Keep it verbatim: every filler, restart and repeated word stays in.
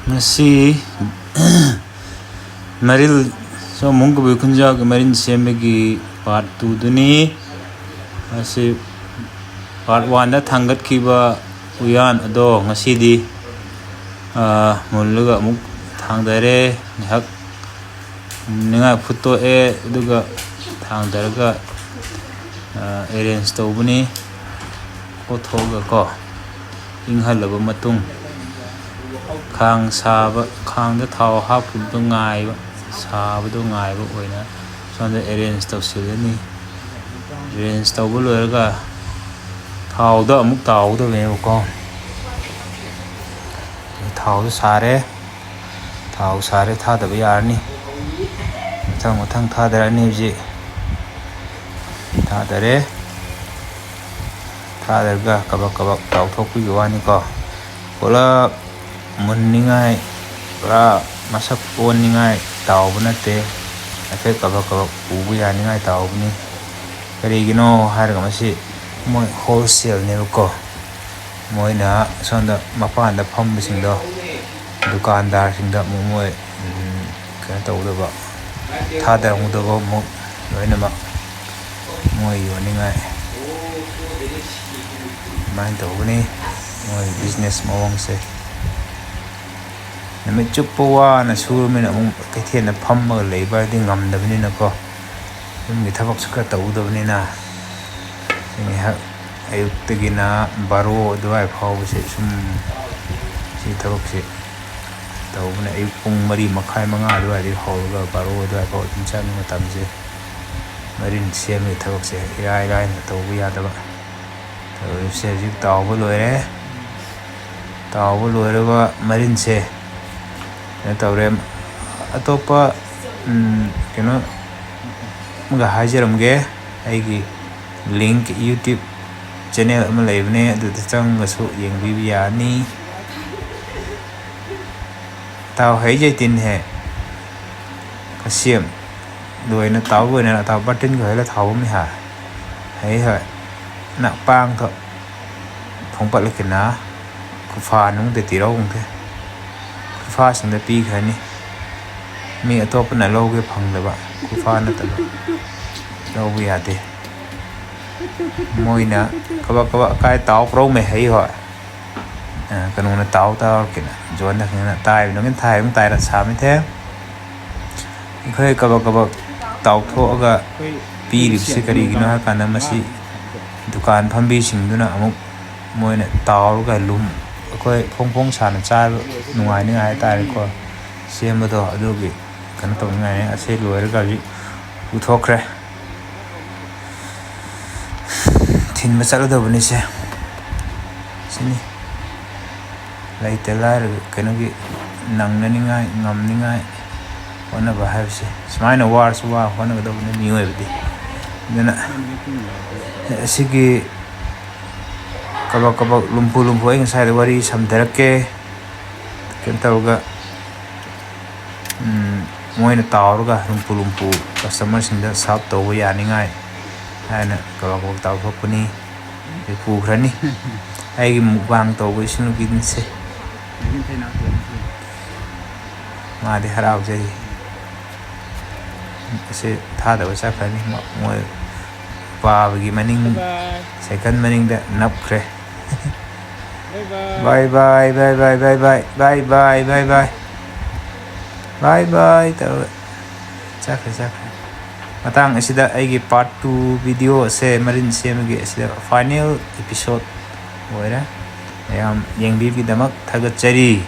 ꯉꯁꯤ ꯃꯔꯤꯜ, ꯁꯣꯃꯣꯝ ꯀꯕꯨꯏ ꯈꯨꯟꯖꯥꯎꯒꯤ ꯃꯔꯤꯜ ꯁꯦꯝꯕꯒꯤ part two ꯗꯨꯅꯤ꯫ ꯃꯁꯤ part one ꯗ ꯊꯥꯡꯒꯠꯈꯤꯕ ꯎꯌꯥꯟ ꯑꯗꯣ ꯉꯁꯤꯗꯤ, ꯑ, ꯃꯨꯜꯂꯒ ꯑꯃꯨꯛ ꯊꯥꯡꯗꯔꯦ꯫ ꯉꯥꯏꯍꯥꯛ ꯅꯤꯡꯉꯥꯏ ꯐꯨꯠꯇꯣꯛꯑꯦ, ꯑꯗꯨꯒ ꯊꯥꯡꯗꯔꯒ, ꯑ, arrange ꯇꯧꯕꯅꯤ꯫ ꯀꯣꯠꯊꯣꯛꯑꯒꯀꯣ, ꯏꯪꯍꯜꯂꯕ ꯃꯇꯨꯡ, ꯈꯥꯡ ꯁꯥꯕ, ꯈꯥꯡꯗ ꯊꯥꯎ ꯍꯥꯞꯈꯤꯕꯗꯣ ꯉꯥꯏꯕ, ꯁꯥꯕꯗꯣ ꯉꯥꯏꯕ ꯑꯣꯏꯅ ꯁꯣꯝꯗ arrange ꯇꯧꯁꯤꯜꯂꯅꯤ꯫ Arrange ꯇꯧꯕ ꯂꯣꯏꯔꯒ ꯊꯥꯎꯗ ꯑꯃꯨꯛ ꯇꯥꯎꯒꯗꯕꯅꯦꯕꯀꯣ꯫ ꯊꯥꯎꯗꯣ ꯁꯥꯔꯦ꯫ ꯊꯥꯎ ꯁꯥꯔꯦ, ꯊꯥꯗꯕ ꯌꯥꯔꯅꯤ꯫ ꯃꯊꯪ ꯃꯊꯪ ꯊꯥꯗꯔꯅꯤ ꯍꯧꯖꯤꯛ꯫ ꯊꯥꯗꯔꯦ꯫ ꯊꯥꯗꯔꯒ ꯀꯕꯛ ꯀꯕꯛ ꯇꯥꯎꯊꯣꯛꯄꯤꯕ ꯋꯥꯅꯤꯀꯣ꯫ ꯄꯨꯂꯞ ꯃꯨꯟꯅꯤꯡꯉꯥꯏ, ꯄꯨꯔꯥ ꯃꯁꯛ ꯑꯣꯟꯅꯤꯡꯉꯥꯏ ꯇꯥꯎꯕ ꯅꯠꯇꯦ꯫ ꯍꯥꯏꯐꯦꯠ ꯀꯕꯛ ꯀꯕꯛ ꯎꯕ ꯌꯥꯅꯤꯡꯉꯥꯏ ꯇꯥꯎꯕꯅꯤ꯫ ꯀꯔꯤꯒꯤꯅꯣ ꯍꯥꯏꯔꯒ ꯃꯁꯤ ꯃꯣꯏ wholesale ꯅꯦꯕꯀꯣ꯫ ꯃꯣꯏꯅ ꯁꯣꯝꯗ ꯃꯄꯥꯟꯗ ꯐꯝꯕꯁꯤꯡꯗꯣ, ꯗꯨꯀꯥꯟꯗꯥꯔꯁꯤꯡꯗ ꯑꯃꯨꯛ ꯃꯣꯏ, ꯎꯝ, ꯀꯩꯅꯣ ꯇꯧꯒꯗꯕ, ꯊꯥꯗꯔꯝꯒꯗꯕ ꯑꯃꯨꯛ ꯂꯣꯏꯅꯃꯛ ꯃꯣꯏ ꯌꯣꯟꯅꯤꯡꯉꯥꯏ ꯑꯗꯨꯃꯥꯏꯅ ꯇꯧꯒꯅꯤ ꯃꯣꯏ business ꯃꯑꯣꯡꯁꯦ꯫ ꯅꯨꯃꯤꯠ ꯆꯨꯞꯄ ꯋꯥꯅ ꯁꯨꯔꯃꯤꯅ ꯑꯃꯨꯛ ꯀꯩꯊꯦꯜꯗ ꯐꯝꯃꯒ ꯂꯩꯕ ꯍꯥꯏꯗꯤ ꯉꯝꯗꯕꯅꯤꯅꯀꯣ, ꯌꯨꯝꯒꯤ ꯊꯕꯛꯁꯨ ꯈꯔ ꯇꯧꯒꯗꯕꯅꯤꯅ, ꯉꯥꯏꯍꯥꯛ ꯑꯌꯨꯛꯇꯒꯤꯅ ꯕꯥꯔꯣ ꯑꯗꯨꯋꯥꯏ ꯐꯥꯎꯕꯁꯦ ꯁꯨꯝ ꯁꯤ ꯊꯕꯛꯁꯦ ꯇꯧꯕꯅꯦ꯫ ꯑꯌꯨꯛ ꯄꯨꯡ ꯃꯔꯤ ꯃꯈꯥꯏ, ꯃꯉꯥ ꯑꯗꯨꯋꯥꯏꯗꯒꯤ ꯍꯧꯔꯒ ꯕꯥꯔꯣ ꯑꯗꯨꯋꯥꯏ ꯐꯥꯎ ꯑꯗꯨꯝ ꯆꯪꯉꯤ ꯃꯇꯝꯁꯦ꯫ ꯃꯔꯤꯟ ꯁꯦꯝꯕꯒꯤ ꯊꯕꯛꯁꯦ ꯏꯔꯥꯏ ꯂꯥꯏꯅ ꯇꯧꯕ ꯌꯥꯗꯕ꯫ ꯇꯧꯔꯤꯕꯁꯦ ꯍꯧꯖꯤꯛ ꯇꯥꯎꯕ ꯂꯣꯏꯔꯦ꯫ ꯇꯥꯎꯕ ꯂꯣꯏꯔꯕ ꯃꯔꯤꯟꯁꯦ ꯀꯩꯅꯣ ꯇꯧꯔꯦ꯫ ꯑꯇꯣꯞꯄ, ꯎꯝ, ꯀꯩꯅꯣ ꯑꯃꯒ ꯍꯥꯏꯖꯔꯝꯒꯦ꯫ ꯑꯩꯒꯤ link, YouTube channel ꯑꯃ ꯂꯩꯕꯅꯦ, ꯑꯗꯨꯗ ꯆꯪꯉꯒꯁꯨ ꯌꯦꯡꯕꯤꯕ ꯌꯥꯅꯤ꯫ ꯇꯥꯎ ꯍꯩ ꯖꯩꯇꯤꯟ ꯍꯦ ꯀꯁꯤꯝ꯫ ꯂꯣꯏꯅ ꯇꯥꯎ ꯂꯣꯏꯅ ꯇꯥꯎ ꯕꯥꯔꯇꯤꯟꯒ ꯍꯣꯏꯂ ꯊꯥꯎꯕ ꯃꯤ ꯍꯥ꯫ ꯍꯩ ꯍꯣꯏ꯫ ꯅ ꯄꯥꯡ ꯊꯣꯛ ꯊꯣꯡꯄꯠꯂꯛꯀꯦꯅ ꯈꯨꯐꯥ ꯅꯨꯡꯗ ꯇꯤꯔꯧꯒꯨꯝꯗꯦ꯫ ꯈꯨꯐꯥꯁꯤꯡꯗ ꯄꯤꯈ꯭ꯔꯅꯤ꯫ ꯃꯤ ꯑꯇꯣꯞꯄꯅ ꯂꯧꯒꯦ ꯐꯪꯗꯕ ꯈꯨꯐꯥ ꯅꯠꯇꯕ ꯂꯧꯕ ꯌꯥꯗꯦ꯫ ꯃꯣꯏꯅ ꯀꯕꯛ ꯀꯕꯛ ꯑꯀꯥꯏ ꯇꯥꯎ ꯄ꯭ꯔꯧꯃꯦ ꯍꯩ ꯍꯣꯏ꯫ ꯀꯩꯅꯣꯅ ꯇꯥꯎ ꯇꯥꯎꯔꯛꯀꯦꯅ ꯖꯣꯟꯗ ꯈꯪꯅ ꯇꯥꯏꯕ ꯅꯨꯡꯒꯤ ꯊꯥꯏ ꯑꯃꯨꯛ ꯇꯥꯏꯔ ꯁꯥꯃꯤ ꯊꯦ꯫ ꯑꯩꯈꯣꯏ ꯀꯕꯛ ꯀꯕꯛ ꯇꯥꯎꯊꯣꯛꯑꯒ ꯄꯤꯔꯤꯕꯁꯤ ꯀꯔꯤꯒꯤꯅꯣ ꯍꯥꯏ ꯀꯥꯟꯗ ꯃꯁꯤ ꯗꯨꯀꯥꯟ ꯐꯝꯕꯤꯁꯤꯡꯗꯨꯅ ꯑꯃꯨꯛ ꯃꯣꯏꯅ ꯇꯥꯎꯔꯒ ꯂꯨꯝ ꯑꯩꯈꯣꯏ ꯐꯣꯡ ꯐꯣꯡ ꯁꯥꯅ ꯆꯥꯕ ꯅꯨꯡꯉꯥꯏꯅꯤꯉꯥꯏ ꯍꯥꯏ ꯇꯥꯔꯦꯀꯣ꯫ ꯁꯦꯝꯕꯗꯣ ꯑꯗꯨꯒꯤ ꯀꯩꯅꯣ ꯇꯧꯅꯤꯡꯉꯥꯏꯅꯤ꯫ ꯑꯁꯤ ꯂꯣꯏꯔꯒ ꯍꯧꯖꯤꯛ ꯄꯨꯊꯣꯛꯈ꯭ꯔꯦ꯫ ꯊꯤꯟꯕ ꯆꯠꯂꯗꯧꯕꯅꯤꯁꯦ꯫ ꯁꯤꯅꯤ꯫ ꯂꯩꯇ ꯂꯥꯏꯔꯒ ꯀꯩꯅꯣꯒꯤ ꯅꯪꯅꯅꯤꯡꯉꯥꯏ, ꯉꯝꯅꯤꯡꯉꯥꯏ ꯍꯣꯠꯅꯕ ꯍꯥꯏꯕꯁꯦ꯫ ꯁꯨꯃꯥꯏꯅ ꯋꯥꯔꯁꯨ ꯋꯥ ꯍꯣꯠꯅꯒꯗꯧꯕꯅꯤ ꯃꯤꯑꯣꯏꯕꯗꯤ꯫ ꯑꯗꯨꯅ ꯑꯁꯤꯒꯤ ꯀꯕꯛ ꯀꯕꯛ ꯂꯨꯝꯐꯨ ꯂꯨꯝꯐꯨ ꯑꯩ ꯉꯁꯥꯏꯗ ꯋꯥꯔꯤ ꯁꯝꯊꯔꯛꯀꯦ꯫ ꯀꯩꯅꯣ ꯇꯧꯔꯒ, ꯎꯝ, ꯃꯣꯏꯅ ꯇꯥꯎꯔꯒ ꯂꯨꯝꯐꯨ ꯂꯨꯝꯐꯨ customerꯁꯤꯡꯗ serve ꯇꯧꯕ ꯌꯥꯅꯤꯡꯉꯥꯏ ꯍꯥꯏꯅ ꯀꯕꯛ ꯀꯕꯛ ꯇꯥꯎꯊꯣꯛꯄꯅꯤ꯫ ꯑꯗꯩ ꯄꯨꯈ꯭ꯔꯅꯤ꯫ ꯑꯩꯒꯤ mukbang ꯇꯧꯕ ꯏꯁꯨ ꯅꯨꯄꯤꯁꯦ꯫ ꯃꯥꯗꯤ ꯍꯔꯥꯎꯖꯩ꯫ ꯑꯁꯤ ꯊꯥꯗꯕ ꯆꯠꯈ꯭ꯔꯅꯤ꯫ ꯃ-, ꯃꯣꯏ ꯄꯥꯕꯒꯤ ꯃꯅꯤꯡ, ꯁꯥꯏꯀꯜ ꯃꯅꯤꯡꯗ ꯅꯞꯈ꯭ꯔꯦ꯫ Bye bye, bye bye, bye bye, bye bye, bye bye꯫ Bye bye ꯇꯧꯔꯒ ꯆꯠꯈ꯭ꯔꯦ, ꯆꯠꯈ꯭ꯔꯦ꯫ ꯃꯇꯥꯡ ꯑꯁꯤꯗ ꯑꯩꯒꯤ part two video ꯑꯁꯦ ꯃꯔꯤꯟ ꯁꯦꯝꯕꯒꯤ ꯑꯁꯤꯗ final episode ꯑꯣꯏꯔꯦ꯫ ꯃꯌꯥꯝ ꯌꯦꯡꯕꯤꯕꯒꯤꯗꯃꯛ ꯊꯥꯒꯠꯆꯔꯤ꯫